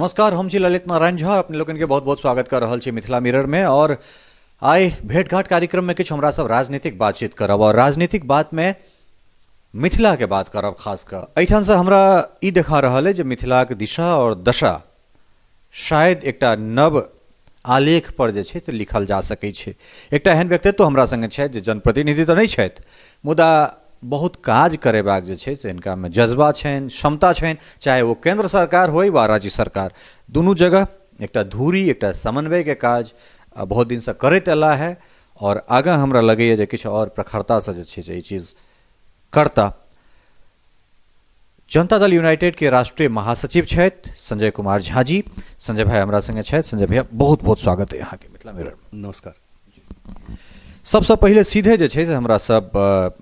नमस्कार, हम छी ललित नारायण झा, अपने लोकनि के बहुत बहुत स्वागत कर रहल छी मिथिला मिरर में। और आइ भेंटघाट कार्यक्रम में किछु हमरा सब राजनीतिक बातचीत करब और राजनीतिक बात में मिथिला के बात करब। खास कऽ एहिठाम से हमरा ई देखा रहल है जे मिथिलाक दिशा और दशा शायद एकटा नव आलेख पर जे छै से लिखल जा सकै छै। एकटा एहन व्यक्तित्व हमरा सङ्गे छथि जे जनप्रतिनिधि तऽ नहि छथि, मुदा बहुत काज करेबाक जे छै से हिनकामे जज्बा छनि, क्षमता छनि, चाहे ओ केन्द्र सरकार होइ वा राज्य सरकार, दुनू जगह एकटा धूरी, एकटा समन्वयके काज बहुत दिनसँ करैत अयला है। आओर आगाँ हमरा लगैए जे किछु आओर प्रखरतासँ जे छै से ई चीज करता। जनता दल यूनाइटेड के राष्ट्रीय महासचिव छथि संजय कुमार झा जी। संजय भाई हमरा संगे छथि। संजय भैया, बहुत बहुत स्वागत है अहाँके मिथिला मिरर। नमस्कार। सबसँ पहिले सीधे जे छै से हमरा सब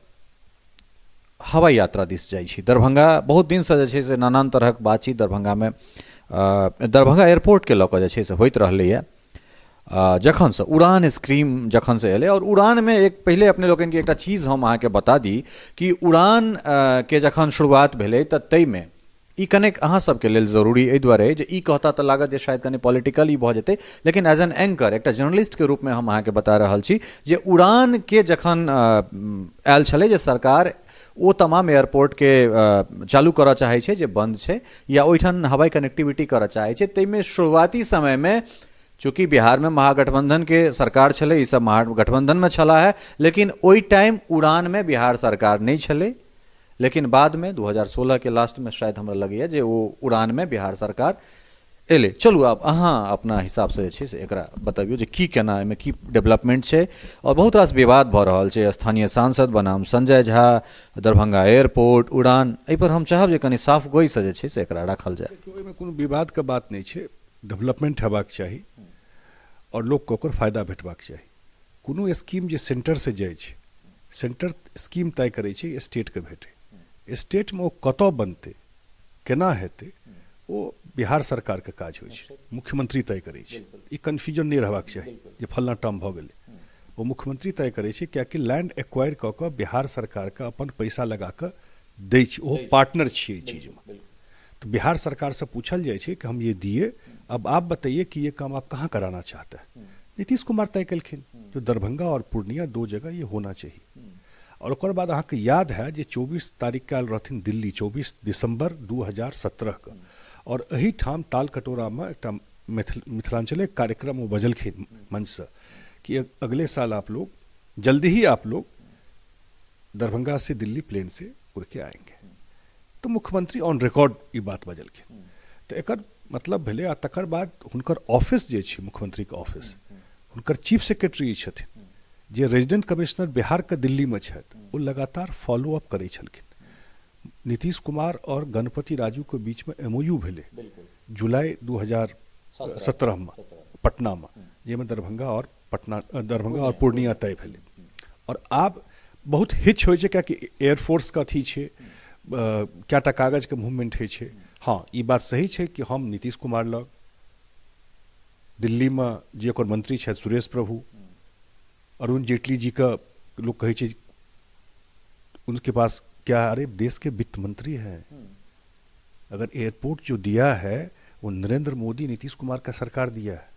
हवाई यात्रा दिस जाइ छी। दरभंगा बहुत दिनसँ जे छै से नानान तरहक बातचीत दरभंगामे दरभंगा एयरपोर्टके लऽ कऽ जे छै से होइत रहलैए, जखनसँ उड़ान स्कीम जखनसँ एलै। आओर उड़ानमे एक पहिले अपने लोकनिके एकटा चीज हम अहाँके बता दी कि उड़ान के जखन शुरुआत भेलै तऽ ताहिमे ई कनेक अहाँ सबके लेल जरूरी एहि दुआरे जे ई कहता तऽ लागत जे शायद कनि पॉलिटिकल ई भऽ जेतै, लेकिन एज एन एंकर, एकटा जर्नलिस्टके रूपमे हम अहाँके बता रहल छी जे उड़ानके जखन आयल छलै जे सरकार ओ तमाम एयरपोर्टके चालू करऽ चाहै छै जे बन्द छै या ओहिठाम हवाई कनेक्टिविटी करऽ चाहै छै, ताहिमे शुरुआती समयमे चूँकि बिहारमे महागठबंधनके सरकार छलै, ई सब महागठबंधनमे छलाह है, लेकिन ओहि टाइम उड़ानमे बिहार सरकार नहि छलै। लेकिन बादमे 2016 के लास्टमे शायद हमरा लगैए जे ओ उड़ानमे बिहार सरकार एलै। चलू, आब अहाँ अपना हिसाबसँ जे छै से एकरा बतबियौ जे की केना एहिमे की डेवलपमेंट छै। आओर बहुत रास विवाद भऽ रहल छै, स्थानीय सांसद बनाम संजय झा, दरभंगा एयरपोर्ट, उड़ान, एहिपर हम चाहब जे कनि साफ गोइसँ जे छै से एकरा राखल जाय। देखियौ, एहिमे कोनो विवादके बात नहि छै। डेवलपमेंट हेबाक चाही आओर लोकके ओकर फायदा भेटबाक चाही। कोनो स्कीम जे सेंटरसँ जाइ छै, सेंटर स्कीम तय करै छै, स्टेटके भेटै, स्टेटमे ओ कतऽ बनतै, केना हेतै, ओ बिहार सरकारके काज होइ छै, मुख्यमंत्री तय करै छै। ई कन्फ्यूजन नहि रहबाक चाही जे फलना टर्म भऽ गेलै। ओ मुख्यमंत्री तय करै छै, कियाकि लैंड एक्वायर कऽ कऽ बिहार सरकारके अपन पैसा लगा कऽ दै छै, ओहो पार्टनर छियै एहि चीजमे। तऽ बिहार सरकारसँ पूछल जाइ छै कि हम ये दिए, अब आप बताइए कि ये काम आप कहाँ कराना चाहते हैं। नीतीश कुमार तय केलखिन जो दरभंगा और पूर्णिया दो जगह ये होना चाहिए। और ओकर बाद अहाँके याद है जे 24 तारीखके आयल रहथिन दिल्ली, 24 दिसंबर 2017के, और एहिठाम ताल कटोरामे एकटा मिथिलांचले कार्यक्रम ओ बजलखिन मंचसँ कि अगले साल आप लोग जल्दी ही आप लोग दरभंगा से दिल्ली प्लेन से उड़ के आएंगे। तऽ मुख्यमंत्री ऑन रिकॉर्ड ई बात बजलखिन, तऽ एकर मतलब भेलै। आ तकर बाद हुनकर ऑफिस जे छै, मुख्यमंत्रीके ऑफिस, हुनकर चीफ सेक्रेटरी छथिन जे रेजिडेंट कमिश्नर बिहारके दिल्लीमे छथि, ओ लगातार फॉलो अप करै छलखिन। नीतीश कुमार और गणपति राजूके बीचमे एमओयू भेलै जुलाई 2017मे पटनामे, जाहिमे दरभंगा और पटना, दरभंगा और पूर्णिया तय भेलै। और आब बहुत हिच होइ छै, कियाकि एयरफोर्सके अथी छै, कएटा कागजके मूवमेंट होइ छै। हँ, ई बात सही छै कि हम नीतीश कुमार लग, दिल्लीमे जे ओकर मंत्री छथि सुरेश प्रभु, अरुण जेटली जी का लोग कहै छै उनके पास क्या, अरे देश के वित्त मंत्री हैं। अगर एयरपोर्ट जो दिया है वो नरेंद्र मोदी नीतीश कुमार का सरकार दिया है,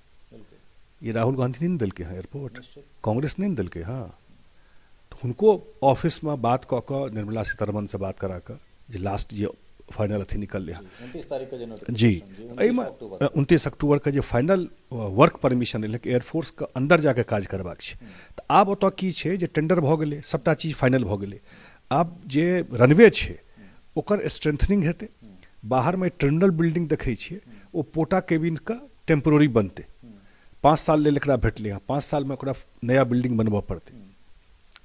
ये राहुल गांधी नहीं देलकै हँ एयरपोर्ट, कांग्रेस नहीं देलकै हँ। तऽ हुनको ऑफिसमे बात कऽ कऽ निर्मला सीतारमणसँ बात करा कऽ जे लास्ट जे फाइनल अथी निकललै हँ जी, एहिमे 29 अक्टूबरके जे फाइनल वर्क परमिशन एलै कि एयरफोर्सके अन्दर जाके काज करबाक छै। तऽ आब ओतऽ की छै जे टेंडर भऽ गेलै, सभटा चीज फाइनल भऽ गेलै। आब जे रनवे छै ओकर स्ट्रेंथनिंग हेतै। बाहरमे टर्मिनल बिल्डिंग देखै छियै, ओ पोटा केबिनके टेम्पोररी बनतै। 5 साल लेल एकरा भेटलै हँ, 5 सालमे ओकरा नया बिल्डिंग बनबऽ पड़तै।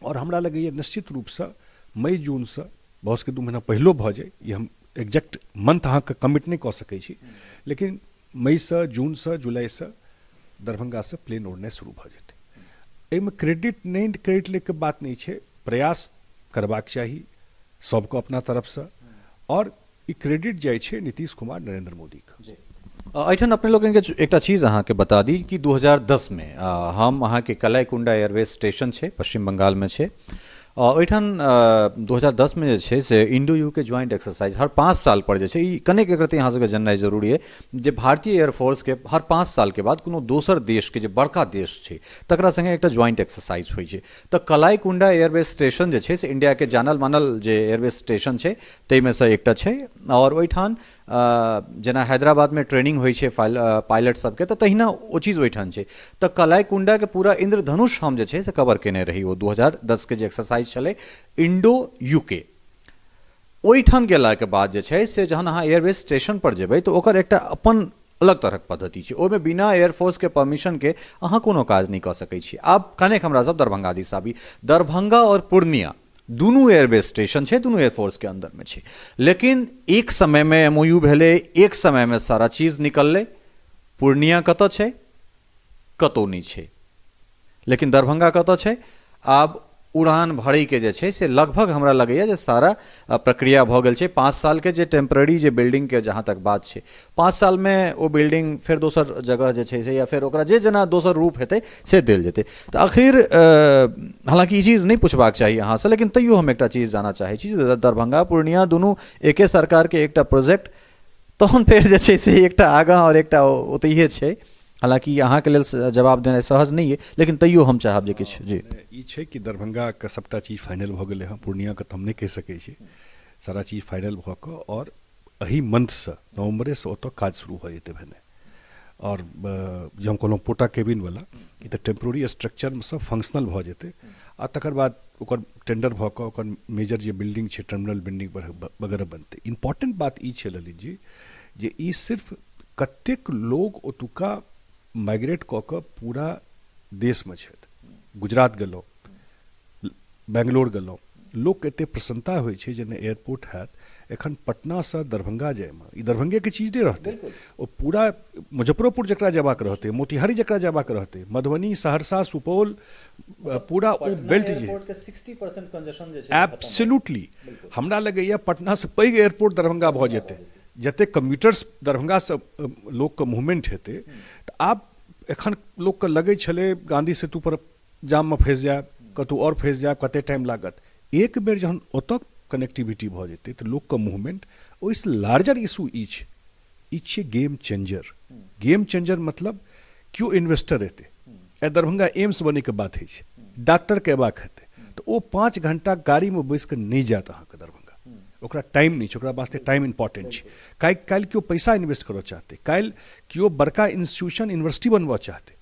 आओर हमरा लगैए निश्चित रूपसँ मई जूनसँ, भऽ सकै 2 महीना पहिलो भऽ जाय, ई हम एग्जैक्ट मंथ अहाँके कमिट नहि कऽ सकै छी, लेकिन मईसँ, जूनसँ, जुलाईसँ दरभंगासँ प्लेन उड़नाइ शुरू भऽ जेतै। एहिमे क्रेडिट नहि क्रेडिट लैके बात नहि छै, प्रयास करबाक चाही सबके अपना तरफसँ, आओर ई क्रेडिट जाइ छै नीतीश कुमार, नरेंद्र मोदीके। एहिठाम अपने लोकनिके एकटा चीज अहाँके बता दी कि 2010 मे हम अहाँके कलाईकुंडा एयरवेज स्टेशन छै, पश्चिम बंगालमे छै, ओहिठाम 2010मे जे छै से इंडो यूके ज्वाइंट एक्सरसाइज हर 5 साल पर जे छै, ई कनेक एक रत्ती अहाँ सबके जननाइ जरूरी अइ जे भारतीय एयरफोर्सके हर 5 सालके बाद कोनो दोसर देशके जे बड़का देश छै तकरा सङ्गे एकटा ज्वाइंट एक्सरसाइज होइ छै। तऽ कलाईकुंडा एयरबेस स्टेशन जे छै से इंडियाके जानल मानल जे एयरबेस स्टेशन छै ताहिमे सँ एकटा छै। आओर ओहिठाम जेना हैदराबादमे ट्रेनिंग होइ छै पायलट सबके, तऽ तहिना ओ चीज ओहिठाम छै। तऽ कलाईकुंडाके पूरा इन्द्रधनुष हम जे छै से कवर केने रही ओ 2010के जे एक्सरसाइज छलै इंडो यूके। ओहिठाम गेलाके बाद जे छै से जहन अहाँ एयरबेस स्टेशन पर जेबै तऽ ओकर एकटा अपन अलग तरहक पद्धति छै, ओहिमे बिना एयरफोर्सके परमिशनके अहाँ कोनो काज नहि कऽ सकै छी। आब कनेक हमरा सब दरभंगा दिस आबी। दरभंगा आओर पूर्णिया दुनू एयरबेस स्टेशन छै, दुनू एयरफोर्सके अन्दरमे छै, लेकिन एक समयमे एम ओ यू भेलै, एक समयमे सारा चीज निकललै। पूर्णिया कतऽ छै? कतहु नहि छै। लेकिन दरभंगा कतऽ छै? आब उड़ान भरैके जे छै से लगभग हमरा लगैए जे सारा प्रक्रिया भऽ गेल छै। 5 सालके जे टेम्पररी जे बिल्डिंगके जहाँ तक बात छै, 5 सालमे ओ बिल्डिंग फेर दोसर जगह जे छै से या फेर ओकरा जे जेना दोसर रूप हेतै से देल जेतै। तऽ आखिर हालाँकि ई चीज नहि पुछबाक चाही अहाँसँ, लेकिन तैयो हम एकटा चीज जानऽ चाहै छी जे दरभंगा पूर्णिया दुनू एके सरकारके एकटा प्रोजेक्ट, तहन फेर जे छै से एकटा आगाँ आओर एकटा ओतहिए छै। हालाँकि अहाँके लेल जवाब देनाइ सहज नहि अइ, लेकिन तैयो हम चाहब जे किछु जी। ई छै कि दरभंगाके सभटा चीज फाइनल भऽ गेलै हँ, पूर्णियाके तऽ हम नहि कहि सकै छी। सारा चीज फाइनल भऽ कऽ आओर एही मंथसँ नवम्बरेसँ ओतऽ काज शुरू भऽ जेतै भेनाइ। आओर जे हम कहलहुँ पोटा केबिनवला, ई तऽ टेम्प्रोरी स्ट्रक्चरसँ फंक्शनल भऽ जेतै आ तकर बाद ओकर टेंडर भऽ कऽ ओकर मेजर जे बिल्डिंग छै, टर्मिनल बिल्डिंग वगैरह बनतै। इम्पोर्टेंट बात ई छै ललित जी जे ई सिर्फ कतेक लोग ओतुका माइग्रेट कऽ कऽ पूरा देशमे छथि। गुजरात गेलहुँ, बेंगलोर गेलहुँ, लोकके एते प्रसन्नता होइ छै जे नहि एयरपोर्ट हैत। एखन पटनासँ दरभंगा जाइमे ई दरभंगेके चीज नहि रहतै, ओ पूरा मुजफ्फरोपुर जकरा जयबाक रहतै, मोतिहारी जकरा जयबाक रहतै, मधुबनी, सहरसा, सुपौल, पूरा ओ बेल्ट जे एब्सोल्युटली हमरा लगैए पटनासँ पैघ एयरपोर्ट दरभंगा भऽ जेतै। जतेक कम्यूटर्स दरभंगासँ लोकके मूवमेंट हेतै तऽ आब एखन लोकके लगै छलै गाँधी सेतुपर जाममे फँसि जायब, कतहु आओर फँसि जायब, कतेक टाइम लागत। एक बेर जहन ओतऽ कनेक्टिविटी भऽ जेतै तऽ लोकके मूवमेंट, ओहिसँ लार्जर इशू ई छै, ई छियै गेम चेंजर। गेम चेंजर मतलब केओ इन्वेस्टर एतै, आइ दरभंगा एम्स बनैके बात होइ छै, डॉक्टरके अयबाक हेतै तऽ ओ 5 घंटा गाड़ीमे बैसि कऽ नहि जायत अहाँके दरभंगा, ओकरा टाइम नहि छै, ओकरा वास्ते टाइम इम्पोर्टेंट छै। काल्हि केओ पैसा इन्वेस्ट करऽ चाहतै, काल्हि केओ बड़का इंस्टीट्यूशन यूनिवर्सिटी बनबऽ चाहतै,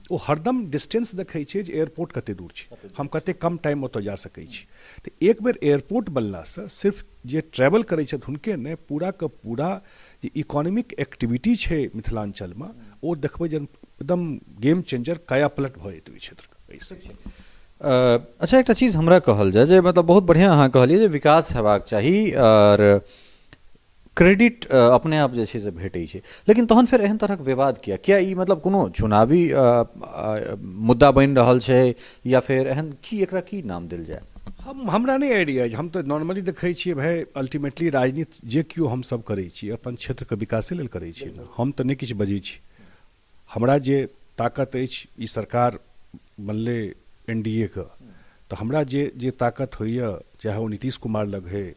ओ हरदम डिस्टेंस देखै छै जे एयरपोर्ट कते दूर छै, हम कते कम टाइम ओतऽ जा सकै छी। तऽ एक बेर एयरपोर्ट बनलासँ सिर्फ जे ट्रेवल करै छथि हुनके नहि, पूरा के पूरा जे इकोनॉमिक एक्टिविटी छै मिथिलाञ्चलमे ओ देखबै जे एकदम गेम चेंजर कायापलट भऽ जेतै ओहि क्षेत्रके एहिसँ। अच्छा, एकटा चीज हमरा कहल जाय जे मतलब बहुत बढ़िआँ अहाँ कहलियै जे विकास हेबाक चाही आओर क्रेडिट अपने आप जे छै से भेटै छै, लेकिन तहन फेर एहन तरहक विवाद किया? किया ई मतलब कोनो चुनावी मुद्दा बनि रहल छै या फेर एहन की एकरा की नाम देल जाय? हमरा नहि आइडिया अछि, हम तऽ नॉर्मली देखै छियै भाय अल्टीमेटली राजनीति जे केओ हमसभ करै छी अपन क्षेत्रके विकासे लेल करै छी ने। हम तऽ नहि किछु बजै छी, हमरा जे ताकत अछि, ई सरकार बनलै एन डी ए के, तऽ हमरा जे जे ताकत होइए, चाहे ओ नीतीश कुमार लग होइ,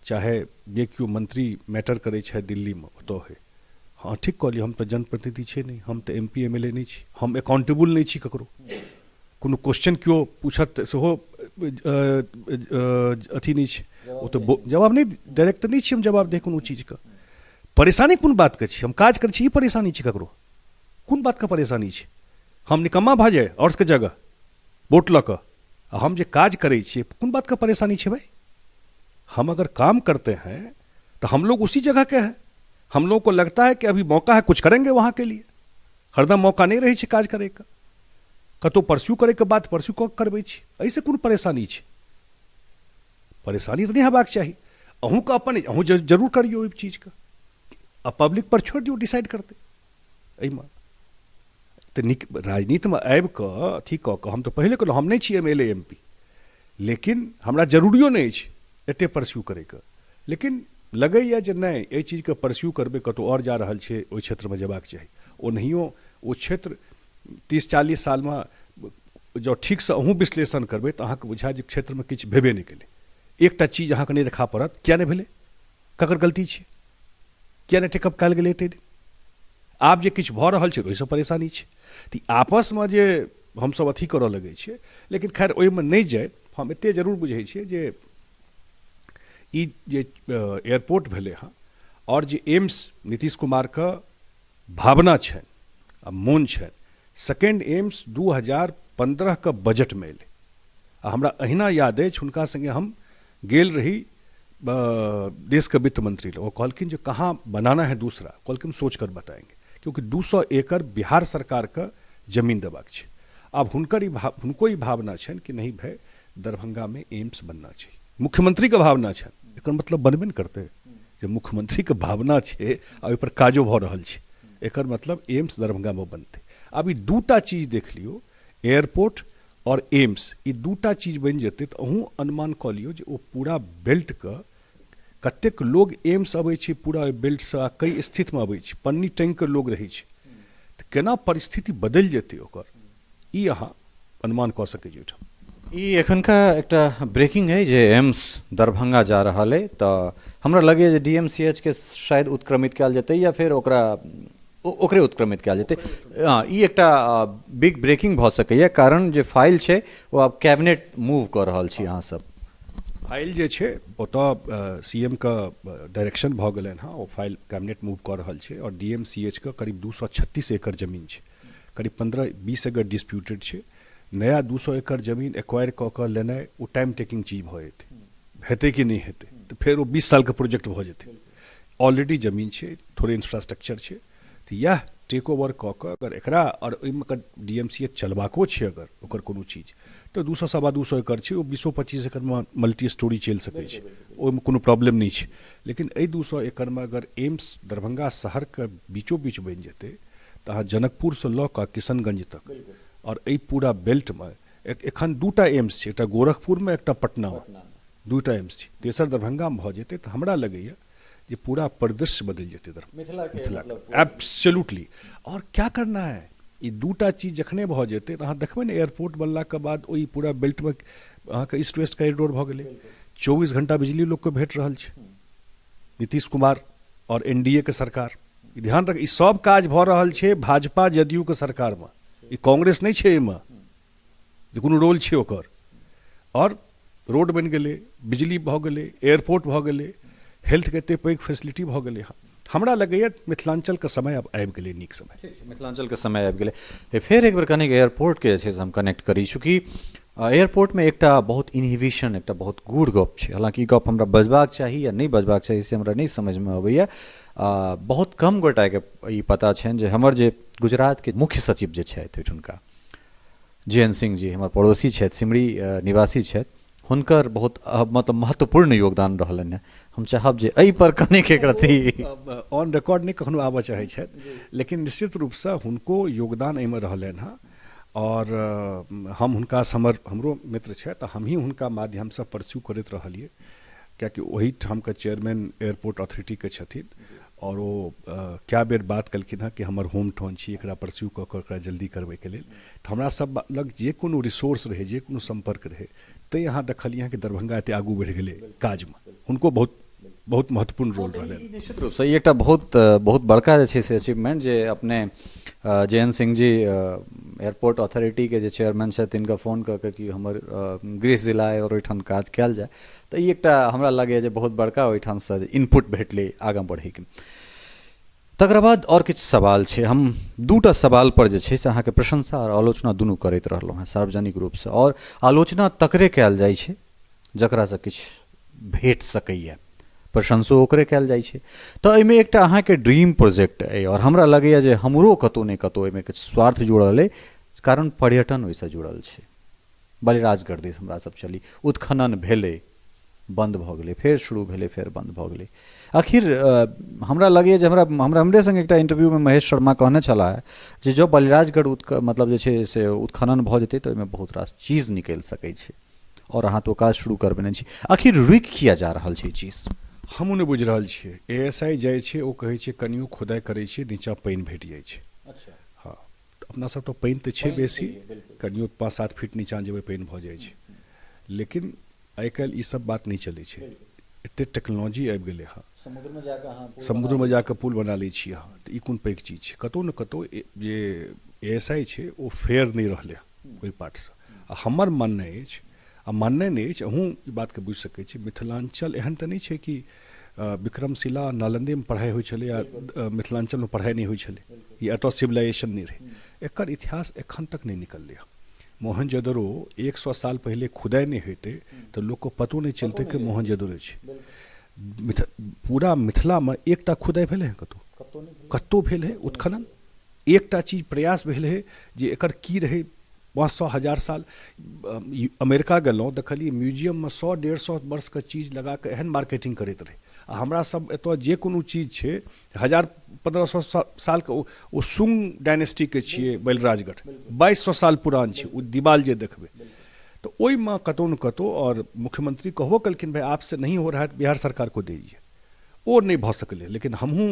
चाहे जे केओ मंत्री मैटर करै छथि दिल्लीमे ओतऽ होइ। हँ ठीक कहलियै, हम तऽ जनप्रतिनिधि छियै नहि, हम तऽ M P M L A नहि छी, हम अकाउंटेबल नहि छी ककरो, कोनो क्वेश्चन केओ पूछत तऽ सेहो अथी नहि छै, ओ तऽ जवाब नहि, डायरेक्ट तऽ नहि छी हम जवाब दे कोनो चीजके। परेशानी कोन बातके छै? हम काज करै छी, ई परेशानी छै ककरो? कोन बातके परेशानी छै? हम निकम्मा भऽ जाए आओर सबके जगह वोट लऽ कऽ, आ हम जे काज करै छियै, कोन बातके परेशानी छै भाइ? हम अगर काम करते हैं तो हम लोग उसी जगह के हैं, हम लोग को लगता है कि अभी मौका है कुछ करेंगे वहाँ के लिए। हरदम मौका नहि रहै छै काज करैके, कतहु परस्यू करैके बात परस्यू कऽ करबै छी, एहिसँ कोन परेशानी छै? परेशानी तऽ नहि हेबाक चाही। अहूँके अपन अहूँ जरूर करियौ ओहि चीजके, आ पब्लिक पर छोड़ि दियौ डिसाइड करतै। एहिमे तऽ नीक राजनीतिमे आबि कऽ अथी कऽ कऽ हम तऽ पहिले कहलहुँ हम नहि छी M L A M P, लेकिन हमरा जरूरियो नहि अछि एतेक परस्यू करैके, लेकिन लगैए जे नहि एहि चीजके परस्यू करबै कतहु आओर जा रहल छै, ओहि क्षेत्रमे जेबाक चाही। ओनाहियो ओ क्षेत्र 30-40 सालमे जँ ठीकसँ अहूँ विश्लेषण करबै तऽ अहाँके बुझायत जे क्षेत्रमे किछु भेबे नहि केलै। एकटा चीज अहाँके नहि देखा पड़त, किया नहि भेलै, ककर गलती छै, किया नहि टेकअप कयल गेलै एते दिन। आब जे किछु भऽ रहल छै ओहिसँ परेशानी छै। तऽ ई आपसमे जे हमसभ अथी करऽ लगै छियै, लेकिन खैर ओहिमे नहि जाइत हम एते जरूर बुझै छियै जे ई जे एयरपोर्ट भेलै हँ आओर जे एम्स नीतीश कुमारके भावना छनि आ मोन छनि, सेकेंड एम्स 2015 के बजटमे एलै आ हमरा अहिना याद अछि हुनका संगे हम गेल रही देशके वित्त मंत्री लग, ओ कहलखिन जे कहाँ बनाना है दूसरा, कहलखिन सोच कर बताएंगे, क्योंकि 200 एकड़ बिहार सरकारके जमीन देबाक छै। आब हुनकर ई हुनको ई भावना छनि कि नहीं भाई दरभंगामे एम्स बनना चाहिए, मुख्यमंत्रीके भावना छनि, एकर मतलब बनबे ने करतै। जे मुख्यमंत्रीके भावना छै आ ओहिपर काजो भऽ रहल छै, एकर मतलब एम्स दरभंगामे बनतै। आब ई दूटा चीज देख लियौ, एयरपोर्ट आओर एम्स, ई दूटा चीज बनि जेतै तऽ अहूँ अनुमान कऽ लियौ जे ओ पूरा बेल्टके कतेक लोग एम्स अबै छै, पूरा ओहि बेल्टसँ आ कई स्थितिमे अबै छै, पन्नी टाँगि कऽ लोग रहै छै, तऽ केना परिस्थिति बदलि जेतै ओकर, ई अहाँ अनुमान कऽ सकै छी ओहिठाम। ई एखनका एकटा ब्रेकिंग अइ जे एम्स दरभंगा जा रहल अइ, तऽ हमरा लगैए जे डी एम सी एच के शायद उत्क्रमित कयल जेतै या फेर ओकरा ओकरे उत्क्रमित कयल जेतै। हँ, ई एकटा बिग ब्रेकिंग भऽ सकैए, कारण जे फाइल छै ओ आब कैबिनेट मूव कऽ रहल छी अहाँसभ। फाइल जे छै ओतऽ सी एम के डायरेक्शन भऽ गेलनि हँ, ओ फाइल कैबिनेट मूव कऽ रहल छै आओर डी एम सी एच के करीब 236 एकड़ जमीन छै, करीब 15-20 एकड़ डिस्प्यूटेड छै। नया 200 एकड़ जमीन एक्वायर कऽ कऽ लेनाइ ओ टाइम टेकिंग चीज भऽ जेतै, हेतै कि नहि हेतै तऽ फेर ओ 20 सालके प्रोजेक्ट भऽ जेतै। ऑलरेडी जमीन छै, थोड़े इंफ्रास्ट्रक्चर छै, तऽ इएह टेक ओवर कऽ कऽ अगर एकरा आओर ओहिमे अगर डी एम सी एच चलबाको छै अगर ओकर कोनो चीज तऽ 200 225 एकड़ छै, ओ 20-25 एकड़मे मल्टी स्टोरी चलि सकै छै, ओहिमे कोनो प्रॉब्लम नहि छै। लेकिन एहि 200 एकड़मे अगर एम्स दरभंगा शहरके बीचो बीच बनि जेतै तऽ अहाँ जनकपुरसँ लऽ कऽ किशनगंज तक आओर एहि पूरा बेल्टमे एखन दूटा एम्स छै, एकटा गोरखपुरमे एकटा पटनामे, दूटा एम्स छै, तेसर दरभंगामे भऽ जेतै तऽ हमरा लगैए जे पूरा परिदृश्य बदलि जेतै मिथिलाके, एब्सोल्युटली। आओर क्या करना है, ई दूटा चीज जखने भऽ जेतै तऽ अहाँ देखबै ने एयरपोर्ट बनलाके बाद ओहि पूरा बेल्टमे अहाँके ईस्ट वेस्ट कॉरिडोर भऽ गेलै, 24 घंटा बिजली लोकके भेट रहल छै। नीतीश कुमार आओर एन डी ए के सरकार, ध्यान रख, ई सब काज भऽ रहल छै भाजपा जदयू के सरकारमे, ई कांग्रेस नहि छै एहिमे जे कोनो रोल छै ओकर। आओर रोड बनि गेलै, बिजली भऽ गेलै, एयरपोर्ट भऽ गेलै, हेल्थके एते पैघ फैसिलिटी भऽ गेलै हँ। हमरा लगैए मिथिलाञ्चलके समय आब आबि गेलै, नीक समय। ठीक छै, मिथिलाञ्चलके समय आबि गेलै। फेर एक बेर कनिक एयरपोर्टके जे छै से हम कनेक्ट करी, चूँकि एयरपोर्टमे एकटा बहुत इनहिबिशन, एकटा बहुत गूढ़ गप छै। हालाँकि ई गप हमरा बजबाक चाही या नहि बजबाक चाही से हमरा नहि समझमे अबैए। बहुत कम गोटाके ई पता छनि जे हमर जे गुजरातके मुख्य सचिव जे छथि ओहिठुनका जे एन सिंह जी, हमर पड़ोसी छथि, सिमरी निवासी छथि, हुनकर बहुत मतलब महत्वपूर्ण योगदान रहलनि हेँ। हम चाहब जे एहिपर कनेक एक रत्ती ऑन रिकॉर्ड नहि कखनो आबऽ चाहै छथि, लेकिन निश्चित रूपसँ हुनको योगदान एहिमे रहलनि हेँ। आओर हम हुनकासँ हमरो मित्र छथि तऽ हमही हुनका माध्यमसँ परस्यू करैत रहलियै, कियाकि ओहिठामके चेयरमैन एयरपोर्ट अथॉरिटीके छथिन आओर ओ कए बेर बात केलखिन हँ कि हमर होम टाउन छी, एकरा परस्यू कऽ कऽ एकरा जल्दी करबैके लेल। तऽ हमरा सब लग जे कोनो रिसोर्स रहै, जे कोनो सम्पर्क रहै, तैँ अहाँ देखलियै हँ कि दरभंगा एते आगू बढ़ि गेलै काजमे, हुनको बहुत बहुत महत्वपूर्ण रोल रहलनि। निश्चित रूपसँ ई एकटा बहुत बहुत बड़का जे छै से अचीवमेंट जे अपने जे एन सिंह जी एयरपोर्ट अथॉरिटीके जे चेयरमैन छथि तिनका फोन कऽ कऽ कि हमर गृह जिला अइ आओर ओहिठाम काज कयल जाय, तऽ ई एकटा हमरा लगैए जे बहुत बड़का ओहिठामसँ इनपुट भेटलै आगाँ बढ़ैके। तकरा बाद आओर किछु सवाल छै, हम दूटा सवालपर जे छै से अहाँके प्रशंसा आओर आलोचना दुनू करैत रहलहुँ हेँ सार्वजनिक रूपसँ, आओर आलोचना तकरे कयल जाइ छै जकरासँ किछु भेट सकैए, प्रशंसो ओकरे कयल जाइ छै। तऽ एहिमे एकटा अहाँके ड्रीम प्रोजेक्ट अइ आओर हमरा लगैए जे हमरो कतहु ने कतहु एहिमे किछु स्वार्थ जुड़ल अइ, कारण पर्यटन ओहिसँ जुड़ल छै। बलिराजगढ़ दिस हमरा सब चली, उत्खनन भेलै, बन्द भऽ गेलै, फेर शुरू भेलै, फेर बन्द भऽ गेलै। आखिर हमरा लगैए जे हमरा हमरा हमरे संगे एकटा इंटरव्यूमे महेश शर्मा कहने छलाह जे जँ बलिराजगढ़ मतलब जे छै से उत्खनन भऽ जेतै तऽ ओहिमे बहुत रास चीज निकलि सकै छै, आओर अहाँ तऽ ओ काज शुरू करबेने छी, आखिर रुकि किया जा रहल छै ई चीज? हमहूँ नहि बुझि रहल छियै। ए एस I जाइ छै, ओ कहै छै कनियो खुदाइ करै छियै नीचाँ पानि भेट जाइ छै। हँ, तऽ अपना सब तऽ पानि तऽ छै बेसी, कनियो 5-7 फीट नीचाँ जेबै पानि भऽ जाइ छै, लेकिन आइ काल्हि ई सब बात नहि चलै छै। एते टेक्नोलॉजी आबि गेलै हँ, समुद्रमे जाकऽ पुल बना लै छी अहाँ, तऽ ई कोन पैघ चीज छै? कतहु ने कतहु जे ए एस I छै ओ फेयर नहि रहलै हँ ओहि पार्टसँ। आ हमर माननाइ अछि, आ माननाइ नहि अछि, अहूँ ई बातके बुझि सकै छी, मिथिलाञ्चल एहन तऽ नहि छै कि विक्रमशिला नालन्देमे पढ़ाइ होइ छलै आ मिथिलाञ्चलमे पढ़ाइ नहि होइ छलै, या एतऽ सिविलाइजेशन नहि रहै। एकर इतिहास एखन तक नहि निकललै हँ। मोहनजोदड़ो 100 साल पहिले खुदाइ नहि होइतै तऽ लोकके पतो नहि चलतै कि मोहनजोदड़ो छै। पूरा मिथिलामे एकटा खुदाइ भेलै हँ कतहु? कतहु भेल है उत्खनन? एकटा चीज प्रयास भेल है जे एकर की रहै 500 1000 साल? अमेरिका गेलहुँ, देखलियै म्यूजियममे 100-150 वर्षके चीज लगाकऽ एहन मार्केटिंग करैत रहै, आ हमरा सब एतऽ जे कोनो चीज छै 1000-1500 सालके, ओ सुंग डायनेस्टीके छियै बलिराजगढ़, 2200 साल पुरान छै ओ दिवाल जे देखबै। तऽ ओहिमे कतहु ने कतहु, आओर मुख्यमंत्री कहबो केलखिन भाई आपसे नहीं हो रहा है बिहार सरकार को दीजिए, ओ नहि भऽ सकलै। लेकिन हमहूँ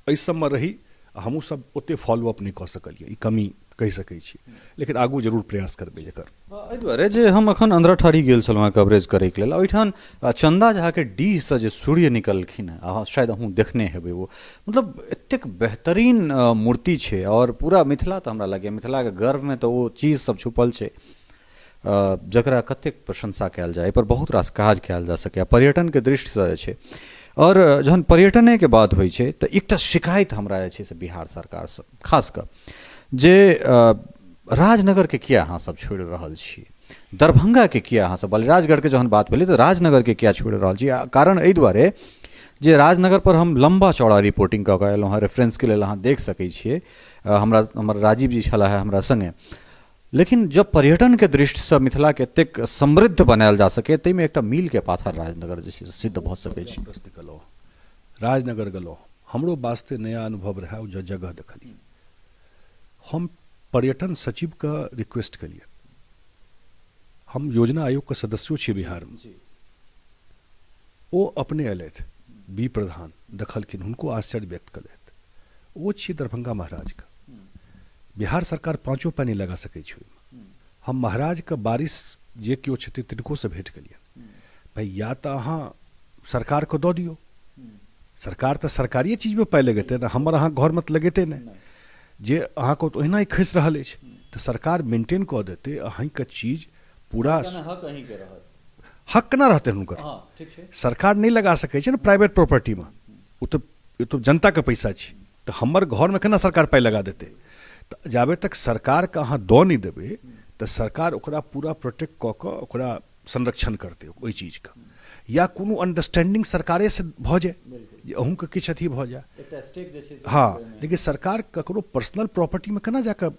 एहि सबमे रही आ हमहूँ सब ओते फॉलोअप नहि कऽ सकलियै, ई कमी कहि सकै छी, लेकिन आगू जरूर प्रयास करबै एकर। एहि दुआरे जे हम एखन अंधराठाढ़ी गेल छलहुँ हेँ कवरेज करैके लेल, ओहिठाम चन्दा झाके डीहसँ जे सूर्य निकललखिन हेँ, अहाँ शायद अहूँ देखने हेबै, ओ मतलब एतेक बेहतरीन मूर्ति छै। आओर पूरा मिथिला तऽ हमरा लगैए मिथिलाके गर्भमे तऽ ओ चीज सब छुपल छै जकरा कतेक प्रशंसा कयल जाय, एहिपर बहुत रास काज कयल जा सकैए पर्यटनके दृष्टिसँ जे छै। आओर जहन पर्यटनेके बात होइ छै तऽ एकटा शिकायत हमरा जे छै से बिहार सरकारसँ खास कऽ जे राजनगरके किया अहाँ सब छोड़ि रहल छी, दरभंगाके किया अहाँ सब, बलिराजगढ़के जहन बात भेलै तऽ राजनगरके किया छोड़ि रहल छी? कारण एहि दुआरे जे राजनगर पर हम लम्बा चौड़ा रिपोर्टिंग कऽ कऽ एलहुँ हँ, रेफरेंसके लेल अहाँ देख सकै छियै, हमरा हमर राजीव जी छलाह हे हमरा सङ्गे। लेकिन जब पर्यटनके दृष्टिसँ मिथिलाके एतेक समृद्ध बनायल जा सकै, ताहिमे एकटा मीलके पाथर राजनगर जे छै से सिद्ध भऽ सकै छै। प्रश्न केलहुँ, राजनगर गेलहुँ, हमरो वास्ते नया अनुभव रहए ओ जगह देखलियै। हम पर्यटन सचिवके रिक्वेस्ट केलियै, हम योजना आयोगके सदस्यो छियै बिहारमे, ओ अपने अयलथि, बी प्रधान देखलखिन, हुनको आश्चर्य व्यक्त केलथि। ओ छियै दरभंगा महाराजके, बिहार सरकार पाँचो पाइ नहि लगा सकै छै ओहिमे। हम महाराजके बारिश जे केओ छथिन तिनकोसँ भेँट केलियनि, भाइ या तऽ अहाँ सरकारके दऽ दियौ, सरकार तऽ सरकारिए चीजमे पाइ लगेतै ने, हमर अहाँके घरमे तऽ लगेतै नहि, जे अहाँके ओहिना ही खसि रहल अछि, तऽ सरकार मेंटेन कऽ देतै अहीँके चीज पूरा। हक केना रहतै हुनकर? सरकार नहि लगा सकै छै ने प्राइवेट प्रॉपर्टीमे, ओ तऽ ओ तऽ जनताके पैसा छै, तऽ हमर घरमे केना सरकार पाइ लगा देतै? तऽ जाबे तक सरकारके अहाँ दऽ नहि देबै तऽ सरकार ओकरा पूरा प्रोटेक्ट कऽ कऽ ओकरा संरक्षण करतै ओहि चीजके, या कोनो अंडरस्टैंडिंग सरकारेसँ भऽ जाय जे अहूँके किछु अथी भऽ जाय। हँ, लेकिन सरकार ककरो पर्सनल प्रॉपर्टीमे केना जाकऽ,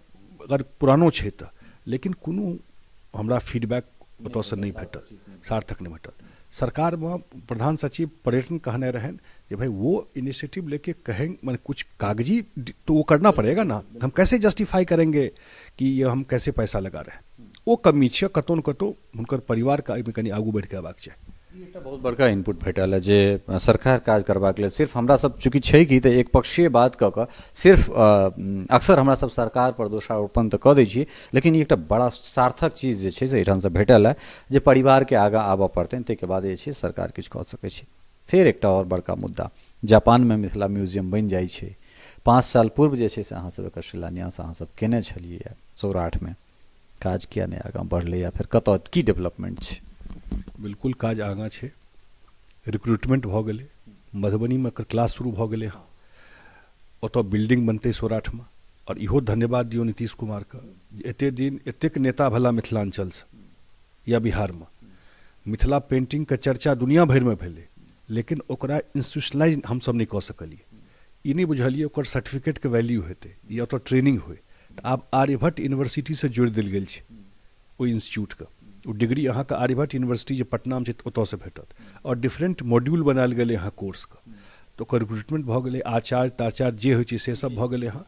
अगर पुरानो छै तऽ, लेकिन कोनो हमरा फीडबैक ओतऽसँ नहि भेटल, सार्थक नहि भेटल। सरकारमे प्रधान सचिव पर्यटन कहने रहनि जे भाई वो इनिशिएटिव लेके कहें, माने कुछ कागजी तो वो करना पड़ेगा ना, हम कैसे जस्टिफाई करेंगे कि ये हम कैसे पैसा लगा रहे हैं। ओ कमी छै कतौ ने कतौ, हुनकर परिवारके एहिमे कनि आगू बढ़िके अयबाक चाही। ई एकटा बहुत बड़का इनपुट भेटल है जे सरकार काज करबाक लेल सिर्फ हमरा सब चूँकि छै कि तऽ एक पक्षीय बात कऽ कऽ सिर्फ अक्सर हमरा सब सरकार पर दोषारोपण तऽ कऽ दै छी, लेकिन ई एकटा बड़ा सार्थक चीज जे छै से एहिठामसँ भेटल है जे परिवारके आगाँ आबऽ पड़तनि, ताहिके बाद जे छै सरकार किछु कऽ सकै छै। फेर एकटा आओर बड़का मुद्दा, जापानमे मिथिला म्यूजियम बनि जाइ छै। 5 साल पूर्व जे छै से अहाँसभ एकर शिलान्यास अहाँसभ केने छलियै सौराठमे, काज किया नहि आगाँ बढ़लै या फेर कतऽ की डेवलपमेंट छै? बिल्कुल काज आगाँ छै, रिक्रूटमेंट भऽ गेलै, मधुबनीमे एकर क्लास शुरू भऽ गेलै हँ, ओतऽ बिल्डिंग बनतै सौराठमे। आओर इहो धन्यवाद दियौ नीतीश कुमारके जे एते दिन एतेक नेता भेला मिथिलाञ्चलसँ या बिहारमे, मिथिला पेंटिंगके चर्चा दुनिया भरिमे भेलै, लेकिन ओकरा इंस्टीट्यूशनलाइज हमसब नहि कऽ सकलियै। ई नहि बुझलियै ओकर सर्टिफिकेटके वैल्यू हेतै या ओतऽ ट्रेनिंग होइ। तऽ आब आर्यभट्ट यूनिवर्सिटीसँ जोड़ि देल गेल छै ओहि इंस्टीट्यूटके, ओ डिग्री अहाँके आर्यभट्ट यूनिवर्सिटी जे पटनामे छै ओतऽसँ भेटत। आओर डिफरेंट मॉड्यूल बनायल गेलै हँ कोर्सके, तऽ ओकर रिक्रूटमेंट भऽ गेलै, आचार्य ताचार्य जे होइ छै से सब भऽ गेलै हँ,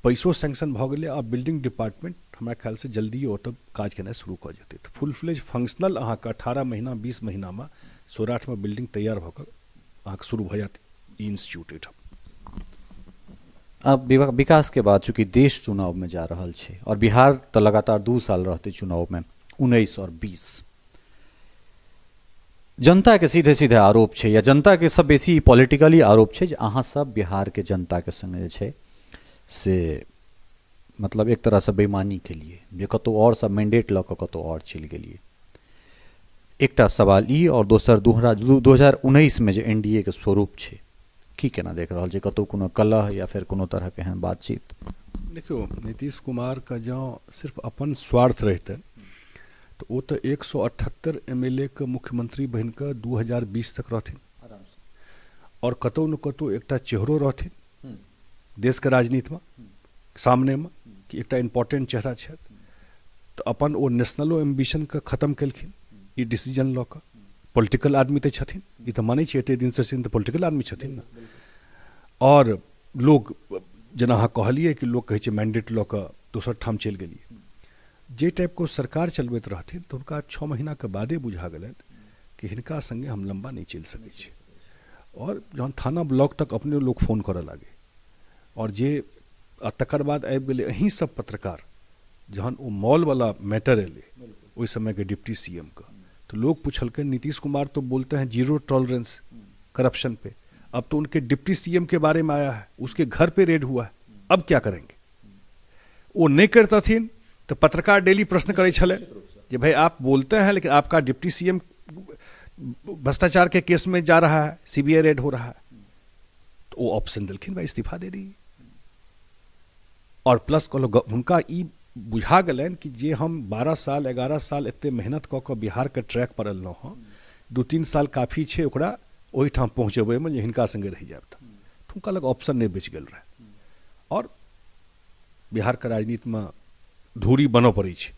पैसो सैंक्शन भऽ गेलै। आ बिल्डिंग डिपार्टमेंट हमरा ख्यालसँ जल्दिए ओतऽ काज केनाइ शुरू कऽ जेतै। तऽ फुल फ्लेज फंक्शनल अहाँके 18 महीना 20 महीनामे सौराठमे बिल्डिंग तैयार भऽ कऽ अहाँके शुरू भऽ जायत ई इंस्टीट्यूट एहिठाम। आब विकास के बाद चूँकि देश चुनाव में जा रहल छै और बिहार तऽ लगातार 2 साल रहतै चुनाव में, 19 और 20। जनता के सीधे सीधे आरोप छै, या जनता के सब बेसी पॉलिटिकली आरोप छै जे अहाँ सब बिहार के जनता के संगे जे छै से मतलब एक तरहसँ बेईमानी केलियै, जे कतहु आओर सब मैंडेट लऽ कऽ कतहु आओर चलि गेलियै। एकटा सवाल ई, आओर दोसर 2019 मे जे एन डी ए के स्वरूप छै, की केना देख रहल छै? कतहु कोनो कलह या फेर कोनो तरहक एहन बातचीत? देखियौ, नीतीश कुमारके जँ सिर्फ अपन स्वार्थ रहितनि तऽ ओ तऽ 178 एम एल ए के मुख्यमंत्री बनि कऽ 2020 तक रहथिन, आओर कतहु ने कतहु एकटा चेहरो रहथिन देशके राजनीतिमे सामनेमे कि एकटा इम्पोर्टेंट चेहरा छथि। तऽ अपन ओ नेशनलो एम्बिशनके खत्म केलखिन ई डिसीजन लऽ कऽ। पॉलिटिकल आदमी तऽ छथिन, ई तऽ मानै छियै, एते दिनसँ छथिन तऽ पॉलिटिकल आदमी छथिन ने। आओर लोक जेना अहाँ कहलियै कि लोक कहै छै मैंडेट लऽ कऽ दोसर ठाम चलि गेलियै, जे टाइपके ओ सरकार चलबैत रहथिन तऽ हुनका 6 महीनाके बादे बुझा गेलनि कि हिनका सङ्गे हम लम्बा नहि चलि सकै छी। आओर जहन थाना ब्लॉक तक अपने लोक फोन करऽ लागै, आओर जे आ तकर बाद आबि गेलै अहीं सब पत्रकार, जहन ओ मॉलवला मैटर एलै ओहि समयके डिप्टी सी एम के, तऽ लोग पुछलकै नीतीश कुमार तो बोलते हैं जीरो टॉलरेंस करप्शन पे, अब तो उनके डिप्टी सी एम के बारे में आया है, उसके घर पे रेड हुआ है, अब क्या करेंगे? ओ नहि करितथिन तऽ पत्रकार डेली प्रश्न करै छलै जे भाई आप बोलते हैं लेकिन आपका डिप्टी सी एम भ्रष्टाचार के केस में जा रहा है, सी बी I read हो रहा है। तऽ ओ ऑप्शन देलखिन भाई इस्तीफा दे दी। और प्लस कहलहुँ हुनका ई बुझा गेलनि कि जे हम 12 साल 11 साल एते मेहनत कऽ कऽ बिहारके ट्रैक पर एलहुँ हँ, 2-3 साल काफी छै ओकरा ओहिठाम पहुँचेबैमे जे हिनका सङ्गे रहि जायब। तऽ हुनका लग ऑप्शन नहि बचि गेल रहै। आओर बिहारके राजनीतिमे धूरी बनऽ पड़ै छै,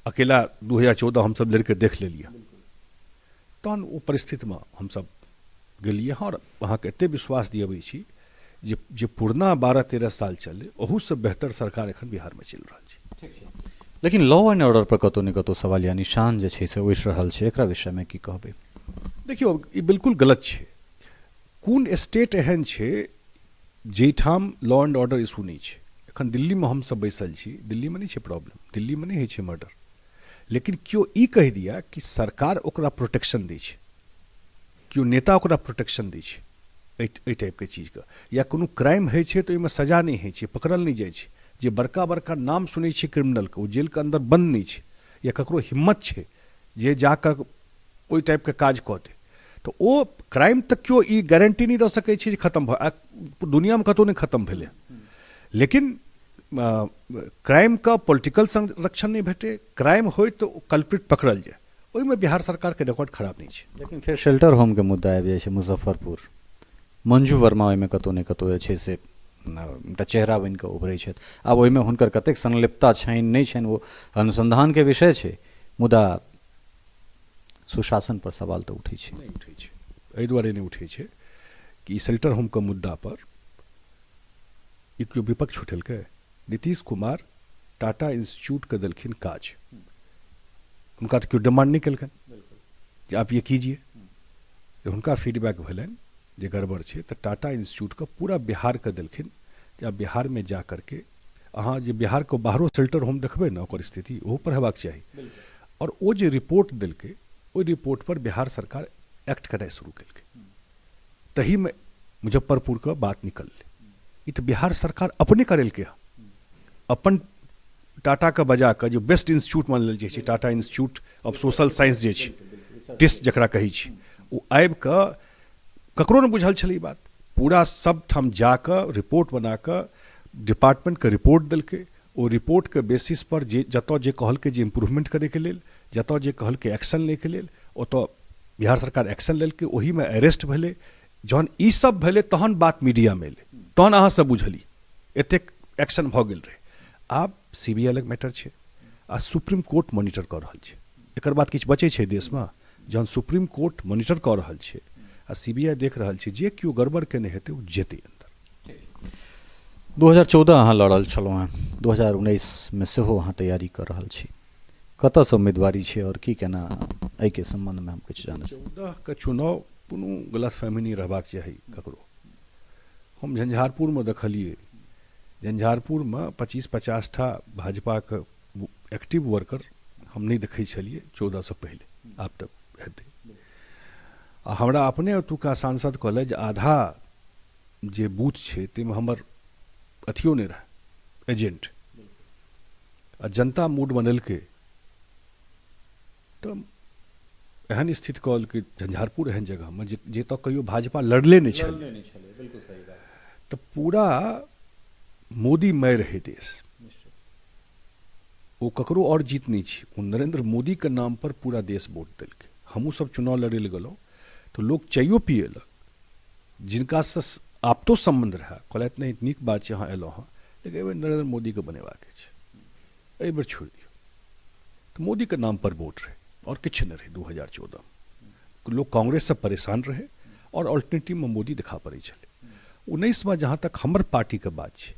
अकेला 2014 हमसब लड़िके देख लेलियै, तहन ओ परिस्थितिमे हमसब गेलियै हँ। आओर अहाँके एते विश्वास दिअबै छी जे जे पुरना 12-13 साल चललै ओहूसँ बेहतर सरकार एखन बिहारमे चलि रहल छै। लेकिन लॉ एंड ऑर्डर पर कतहु ने कतहु सवालिया निशान जे छै से उठि रहल छै, एकरा विषयमे की कहबै? देखियौ, ई बिल्कुल गलत छै। कोन स्टेट एहन छै जाहिठाम लॉ एंड ऑर्डर इशू नहि छै? एखन दिल्लीमे हमसब बैसल छी, दिल्लीमे नहि छै प्रॉब्लम, दिल्लीमे नहि होइ छै मर्डर, लेकिन केओ ई कहि दिया कि सरकार ओकरा प्रोटेक्शन दै छै, केओ नेता ओकरा प्रोटेक्शन दै छै एहि टाइपके चीजके, या कोनो क्राइम होइ छै तऽ ओहिमे सजा नहि होइ छै, पकड़ल नहि जाइ छै, जे बड़का बड़का नाम सुनै छियै क्रिमिनलके ओ जेलके अन्दर बन्द नहि छै, या ककरो हिम्मत छै जे जाकऽ ओहि टाइपके काज कऽ दे, तऽ ओ क्राइम तऽ केओ ई गारंटी नहि दऽ सकै छै जे खतम भऽ, दुनिआँमे कतहु नहि खतम भेलै। लेकिन क्राइमके पॉलिटिकल संरक्षण नहि भेटै, क्राइम होइ तऽ ओ कल्प्रिट पकड़ल जाय, ओहिमे बिहार सरकारके रिकॉर्ड खराब नहि छै। लेकिन फेर शेल्टर होमके मुद्दा आबि जाइ छै, मुजफ्फरपुर मंजू वर्मा ओहिमे कतहु ने कतहु जे छै से एकटा चेहरा बनि कऽ उभरै छथि। आब ओहिमे हुनकर कतेक संलिप्तता छनि नहि छनि ओ अनुसन्धानके विषय छै, मुदा सुशासन पर सवाल तऽ उठै छै। नहि उठै छै, एहि दुआरे नहि उठै छै कि शेल्टर होमके मुद्दा पर ई केओ विपक्ष उठेलकै? नीतीश कुमार टाटा इंस्टीट्यूटके देलखिन काज, हुनका तऽ केओ डिमांड नहि केलकनि जे आप ये कीजिए। जे हुनका फीडबैक भेलनि जे गड़बड़ छै तऽ टाटा इंस्टीट्यूटके पूरा बिहारके देलखिन जे आप बिहारमे जा करके अहाँ जे बिहारके बाहरो शेल्टर होम देखबै ने ओकर स्थिति ओहो पर हेबाक चाही। आओर ओ जे रिपोर्ट देलकै ओहि रिपोर्ट पर बिहार सरकार एक्ट केनाइ शुरू केलकै, तहीमे मुजफ्फरपुरके बात निकललै। ई तऽ बिहार सरकार अपने करेलकै हँ, अपन टाटाके बजा कऽ, जे बेस्ट इंस्टीट्यूट मानल जाइ छै, Tata institute of social science जे छै, टिस जकरा कहै छै, ओ आबि कऽ ककरो नहि बुझल छलै ई बात, पूरा सबठाम जा कऽ रिपोर्ट बना कऽ डिपार्टमेंटके रिपोर्ट देलकै। ओ रिपोर्टके बेसिस पर जे जतऽ जे कहलकै जे इम्प्रूवमेंट करैके लेल, जतऽ जे कहलकै एक्शन लैके लेल, ओतऽ बिहार सरकार एक्शन लेलकै, ओहीमे अरेस्ट भेलै। जहन ई सब भेलै तहन बात मीडियामे एलै, तहन अहाँ सब बुझलियै एतेक एक्शन भऽ गेल रहै। आब सी बी I लग मैटर छै आ सुप्रीम कोर्ट मॉनिटर कऽ रहल छै। एकर बाद किछु बचै छै देशमे? जहन सुप्रीम कोर्ट मॉनिटर कऽ रहल छै आ सी बी I देख रहल छै, जे केओ गड़बड़ केने हेतै ओ जेतै अन्दर। 2014 अहाँ लड़ल छलहुँ हेँ, 2019मे सेहो अहाँ तैयारी कऽ रहल छी, कतऽसँ उम्मीदवारी छै आओर की केना, एहिके सम्बन्धमे हम किछु जानऽ चाहब। 14के चुनाव कोनो गलतफहमी नहि रहबाक चाही ककरो। हम झंझारपुरमे देखलियै झंझारपुरमे 25-50 टा भाजपाके एक्टिव वर्कर हम नहि देखै छलियै 14सँ पहिले, आब तऽ हेतै। आ हमरा अपने ओतुका सांसद कहलथि जे आधा जे बूथ छै ताहिमे हमर अथियो नहि रहै एजेंट, आ जनता मूड बनेलकै तऽ एहन स्थिति कहलकै झंझारपुर एहन जगहमे जे जतऽ कहियो भाजपा लड़ले नहि छलै, तऽ पूरा मोदीमय रहै देश। ओ ककरो आओर जीत नहि छै, ओ नरेन्द्र मोदीके नामपर पूरा देश वोट देलकै। हमहूँ सब चुनाव लड़ै लए गेलहुँ तऽ लोक चाइयो पियेलक, जिनकासँ आपतो सम्बन्ध रहए, कहलथि नहि नीक बात छै अहाँ एलहुँ हँ, लेकिन एहिबेर नरेन्द्र मोदीके बनेबाक अछि, एहिबेर छोड़ि दियौ। तऽ मोदीके नामपर वोट रहै आओर किछु नहि रहै। 2014मे लोक कांग्रेससँ परेशान रहै आओर अल्टरनेटिवमे मोदी देखा पड़ै छलै। 19मे जहाँ तक हमर पार्टीके बात छै,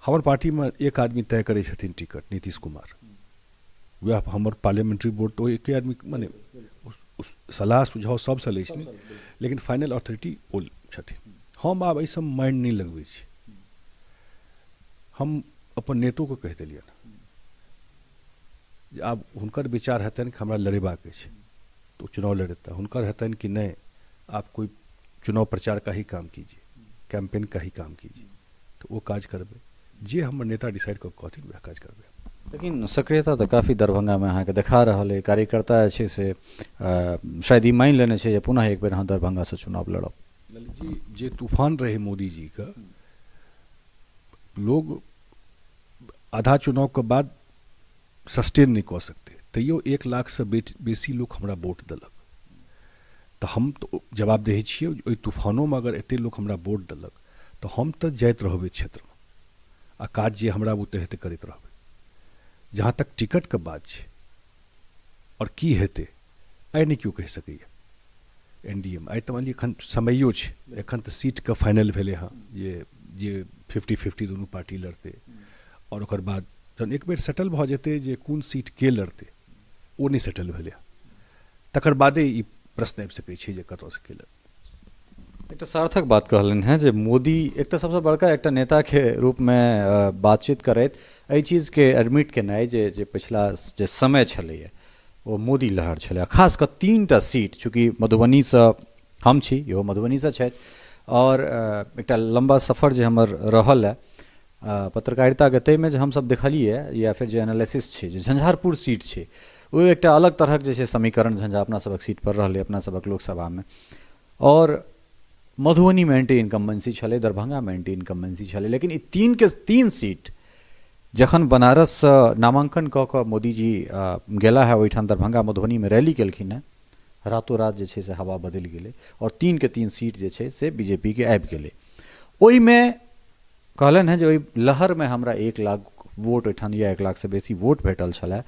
हमर पार्टीमे एक आदमी तय करै छथिन टिकट, नीतीश कुमार, वएह हमर पार्लियामेंट्री बोर्ड तऽ एके आदमी मने सलाह सुझाव सबसँ लै छथिन, लेकिन फाइनल अथॉरिटी ओ छथिन। हम आब एहि सब माइंड नहि लगबै छी, हम अपन नेतोके कहि देलियनि जे आब हुनकर विचार हेतनि कि हमरा लड़ेबाक अछि तऽ ओ चुनाव लड़ेता, हुनकर हेतनि कि नहि आप कोइ चुनाव प्रचार का ही काम कीजिए, कैंपेन का ही काम कीजिए, तऽ ओ काज करबै। जे हमर नेता डिसाइड कऽ कहथिन वएह काज करबै। लेकिन सक्रियता तऽ काफी दरभंगामे अहाँके देखा रहल अइ, कार्यकर्ता जे छै से शायद ई मानि लेने छै जे पुनः एक बेर अहाँ दरभंगासँ चुनाव लड़ब। ललित जी, जे तूफान रहै मोदीजीके, लोग आधा चुनावके बाद सस्टेन नहि कऽ सकतै, तैयो 1 लाखसँ बेसी लोक हमरा वोट देलक, तऽ हम तऽ जवाबदेही छियै। ओहि तूफानोमे अगर एते लोक हमरा वोट देलक तऽ हम तऽ जाइत रहबै क्षेत्रमे आ काज जे हमरा बुते हेतै करैत रहबै। जहाँ तक टिकटके बात छै आओर की हेतै आइ नहि केओ कहि सकैए। एन डी ए मे आइ तऽ मानि लिअ एखन समयो छै, एखन तऽ सीटके फाइनल भेलै हँ जे जे 50-50 दुनू पार्टी लड़तै, आओर ओकर बाद जहन एक बेर सेटल भऽ जेतै जे कोन सीट के लड़तै, ओ नहि सेटल भेलै हँ, तकर बादे ई प्रश्न आबि सकै छै जे कतऽसँ के लड़तै। एकटा सार्थक बात कहलनि हेँ जे मोदी एक तऽ सबसँ बड़का एकटा नेताके रूपमे बातचीत करैत एहि चीजके एडमिट केनाइ जे जे पछिला जे समय छलैए ओ मोदी लहर छलै, खास कऽ 3टा सीट, चूँकि मधुबनीसँ हम छी, इहो मधुबनीसँ छथि, आओर एकटा लम्बा सफर जे हमर रहल हँ पत्रकारिताके, ताहिमे जे हमसब देखलिए या फेर जे एनालिसिस छै जे झंझारपुर सीट छै ओ एकटा अलग तरहक जे छै समीकरण झंझा अपना सबक सीटपर रहलै अपना सबक लोकसभामे, आओर मधुबनीमे एंटी इनकम्बेंसी छलै, दरभंगामे एंटी इनकम्बेंसी छलै, लेकिन ई तीनके तीन सीट जखन बनारससँ नामाङ्कन कऽ कऽ मोदीजी गेला है ओहिठाम दरभंगा मधुबनीमे रैली केलखिन हेँ, रातो रात जे छै से हवा बदलि गेलै आओर 3 के 3 सीट जे छै से बी जे पी के आबि गेलै। ओहिमे कहलनि हेँ जे ओहि लहरमे हमरा 1 लाख वोट ओहिठाम या 1 लाखसँ बेसी वोट भेटल छलए,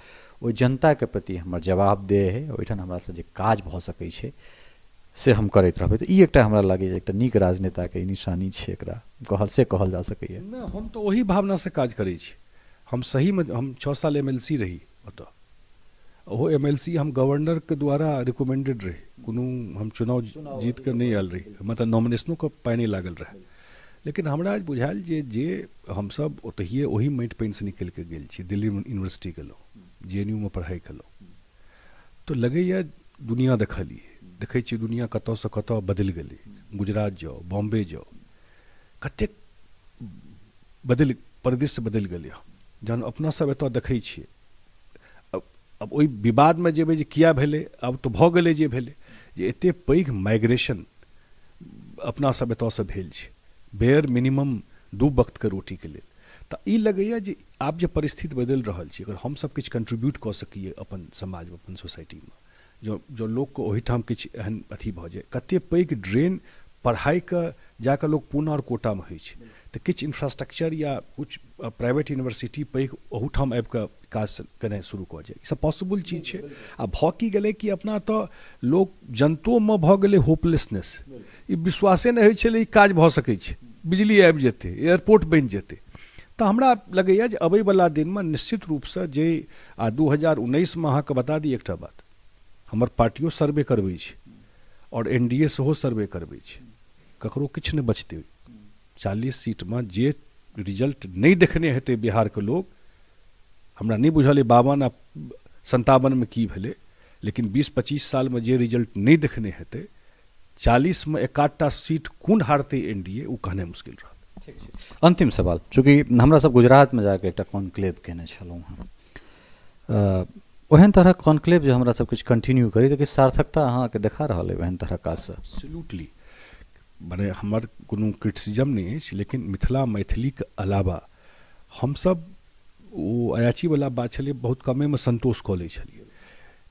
ओहि जनताके प्रति हमर जवाबदेह है, ओहिठाम हमरासँ जे काज भऽ सकै छै से हम करैत रहबै। तऽ ई एकटा हमरा लागैए एकटा नीक राजनेताके ई निशानी छै, एकरा कहल से कहल जा सकैए। नहि, हम तऽ ओही भावनासँ काज करै छी। हम सहीमे हम 6 साल एम एल सी रही ओतऽ, ओहो एम एल सी हम गवर्नरके द्वारा रिकमेंडेड रही, कोनो हम चुनाव जीत कऽ नहि आयल रही, मतलब नॉमिनेशनोके पाइ नहि लागल रहए। लेकिन हमरा बुझायल जे जे हमसब ओतहिए ओही माटि पानिसँ निकलि कऽ गेल छी, दिल्ली यूनिवर्सिटी गेलहुँ, जे एन यू मे पढ़ाइ केलहुँ, तऽ लगैए दुनिया देखलियै, देखै छियै दुनिया कतऽसँ कतऽ बदलि गेलै। गुजरात जाउ, बॉम्बे जाउ, कतेक बदलि परिदृश्य बदलि गेलै हँ। जहन अपना सब एतऽ देखै छियै, आब ओहि विवादमे जेबै जे किया भेलै, आब तऽ भऽ गेलै जे भेलै, जे एते पैघ माइग्रेशन अपना सब एतऽसँ भेल छै बेयर मिनिमम 2 वक्तके रोटीके लेल। तऽ ई लगैए जे आब जे परिस्थिति बदलि रहल छै, अगर हमसब किछु कंट्रीब्यूट कऽ सकिए अपन समाजमे, अपन सोसाइटीमे, जँ जँ लोकके ओहिठाम किछु एहन अथी भऽ जाय, कते पैघ ड्रेन पढ़ाइके जाकऽ लोक पूना आओर कोटामे होइ छै, तऽ किछु इन्फ्रास्ट्रक्चर या किछु प्राइवेट यूनिवर्सिटी पैघ ओहूठाम आबिकऽ काज केनाइ शुरू कऽ जाय, ई सब पॉसिबल चीज छै। आ भऽ की गेलै कि अपना तऽ लोक जनतोमे भऽ गेलै होपलेसनेस, ई विश्वासे नहि होइ छलै ई काज भऽ सकै छै, बिजली आबि जेतै, एयरपोर्ट बनि जेतै। तऽ हमरा लगैए जे अबैवला दिनमे निश्चित रूपसँ जे आ 2019मे अहाँके बता दी एकटा बात, हमर पार्टियो सर्वे करबै छै आओर एन डी ए सेहो सर्वे करबै छै, ककरो किछु नहि बचतै। 40 सीटमे जे रिजल्ट नहि देखने हेतै बिहारके लोक, हमरा नहि बुझल अइ 52 आ 57मे की भेलै, लेकिन 20-25 सालमे जे रिजल्ट नहि देखने हेतै, 40मे एकाधटा सीट कोन हारतै एन डी ए, ओ कहनाइ मुश्किल रहत। ठीक छै। अंतिम सवाल, चूँकि हमरा सब गुजरातमे जाके एकटा कॉन्क्लेव केने छलहुँ हेँ, ओहन तरहक कॉन्क्लेव जे हमरा सब किछु कंटिन्यू करी तऽ किछु सार्थकता अहाँके देखा रहल अइ ओहन तरहक काजसँ? एब्सोल्युटली, मने हमर कोनो क्रिटिसिज्म नहि अछि, लेकिन मिथिला मैथिलीके अलावा हमसब ओ अयाचीवला बात छलै, बहुत कमेमे सन्तोष कऽ लै छलियै,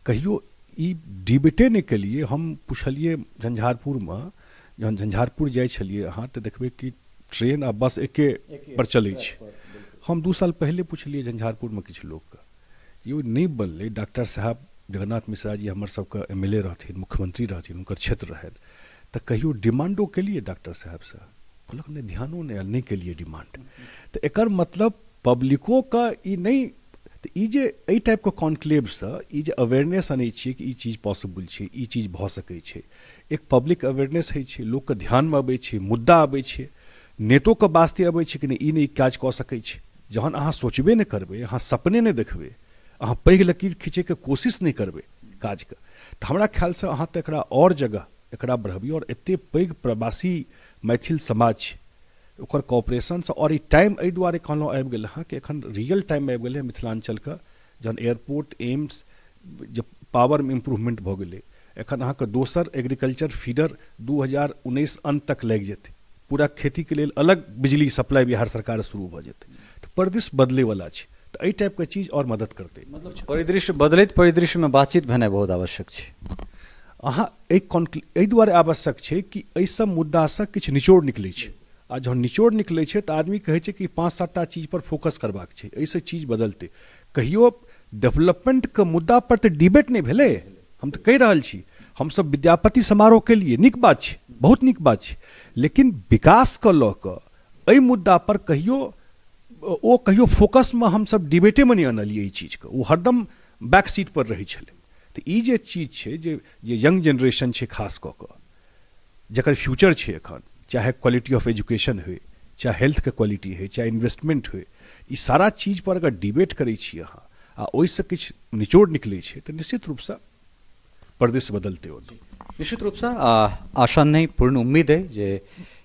कहियो ई डिबेटे नहि केलियै। हम पुछलियै झंझारपुरमे, जहन झंझारपुर जाइ छलियै अहाँ तऽ देखबै कि ट्रेन आ बस एके पर चलै छै। हम 2 साल पहिले पुछलियै झंझारपुरमे किछु लोकके, यौ नहि बनलै, डॉक्टर साहब जगन्नाथ मिश्रा जी हमर सबके एम एल ए रहथिन, मुख्यमंत्री रहथिन, हुनकर क्षेत्र रहनि, तऽ कहियो डिमांडो केलियै डॉक्टर साहबसँ? कहलक नहि, ध्यानो नहि आयल, नहि केलियै डिमांड। तऽ एकर मतलब पब्लिकोके ई नहि, तऽ ई जे एहि टाइपके कॉन्क्लेवसँ ई जे अवेयरनेस अनै छियै कि ई चीज पॉसिबल छै, ई चीज भऽ सकै छै, एक पब्लिक अवेयरनेस होइ छै, लोकके ध्यानमे अबै छै, मुद्दा अबै छै, नेतोके वास्ते अबै छै कि नहि ई नहि ई काज कऽ सकै छै। जहन अहाँ सोचबे नहि करबै, अहाँ सपने नहि देखबै, अहाँ पैघ लकीर खींचैके कोशिश नहि करबै काजके, तऽ हमरा ख्यालसँ अहाँ तऽ एकरा आओर जगह एकरा बढ़बियौ। आओर एते पैघ प्रवासी मैथिल समाज छै, ओकर कॉपरेशनसँ, आओर ई टाइम एहि दुआरे कहलहुँ आबि गेल हँ कि एखन रियल टाइम आबि गेलै मिथिलाञ्चलके, जहन एयरपोर्ट, एम्स, जे पावरमे इम्प्रूवमेंट भऽ गेलै, एखन अहाँके दोसर एग्रीकल्चर फीडर 2019 अन्त तक लागि जेतै, पूरा खेतीके लेल अलग बिजली सप्लाई बिहार सरकार शुरू भऽ जेतै, तऽ परिदृश्य बदलैवला छै, तऽ एहि टाइपके चीज आओर मदद करतै। मतलब परिदृश्य बदलैत परिदृश्यमे बातचीत भेनाइ बहुत आवश्यक छै। अहाँ एहि कॉन्क्ले एहि दुआरे आवश्यक छै कि एहि सब मुद्दासँ किछु निचोड़ निकलै छै, आ जहन निचोड़ निकलै छै तऽ आदमी कहै छै कि 5-7टा चीजपर फोकस करबाक छै, एहिसँ चीज बदलतै। कहियो डेवलपमेंटके मुद्दापर तऽ डिबेट नहि भेलै। हम तऽ कहि रहल छी, हमसब विद्यापति समारोह केलियै, नीक बात छै, बहुत नीक बात छै, लेकिन विकासके लऽ कऽ एहि मुद्दापर कहियो ओ कहियो फोकसमे हमसब डिबेटेमे नहि अनलियै एहि चीजके, ओ हरदम बैक सीटपर रहै छलै। तऽ ई जे चीज छै जे जे यंग जेनरेशन छै खास कऽ कऽ, जकर फ्यूचर छै एखन, चाहे क्वालिटी ऑफ एजुकेशन होइ, चाहे हेल्थके क्वालिटी होइ, चाहे इन्वेस्टमेंट होइ, ई सारा चीज पर अगर डिबेट करै छी अहाँ आ ओहिसँ किछु निचोड़ निकलै छै तऽ निश्चित रूपसँ परिदृश्य बदलतै ओना। निश्चित रूपसँ आशा नहि, पूर्ण उम्मीद अइ जे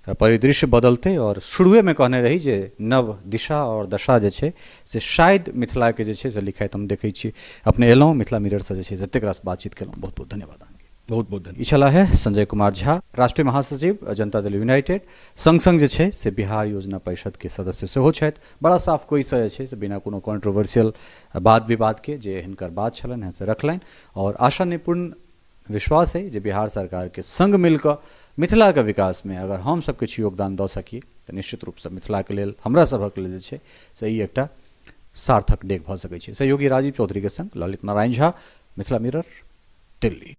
परिदृश्य बदलतै। आओर शुरुएमे कहने रही जे नव दिशा आओर दशा जे छै से शायद मिथिलाके जे छै से लिखाइत हम देखै छी। अपने एलहुँ, मिथिला मिररसँ जे छै से एतेक रास बातचीत केलहुँ, बहुत बहुत धन्यवाद अहाँके। बहुत बहुत धन्यवाद। ई छलाह है संजय कुमार झा, राष्ट्रीय महासचिव जनता दल यूनाइटेड, संग संग जे छै से बिहार योजना परिषद के सदस्य सेहो छथि। बड़ा साफ कोइसँ जे छै से बिना कोनो कॉन्ट्रोवर्सियल वाद विवाद के जे हिनकर बात छलनि हेँ से रखलनि, आओर आशा नहि पूर्ण विश्वास है जे बिहार सरकार के संग मिलकऽ मिथिला के विकास में अगर हम सब किछु योगदान दऽ सकी तऽ निश्चित रूपसँ मिथिला के लेल, हमरा सभक लेल जे छै से ई एकटा सार्थक डेग भऽ सकै छै। सहयोगी राजीव चौधरी के संग ललित नारायण झा, मिथिला मिरर, दिल्ली।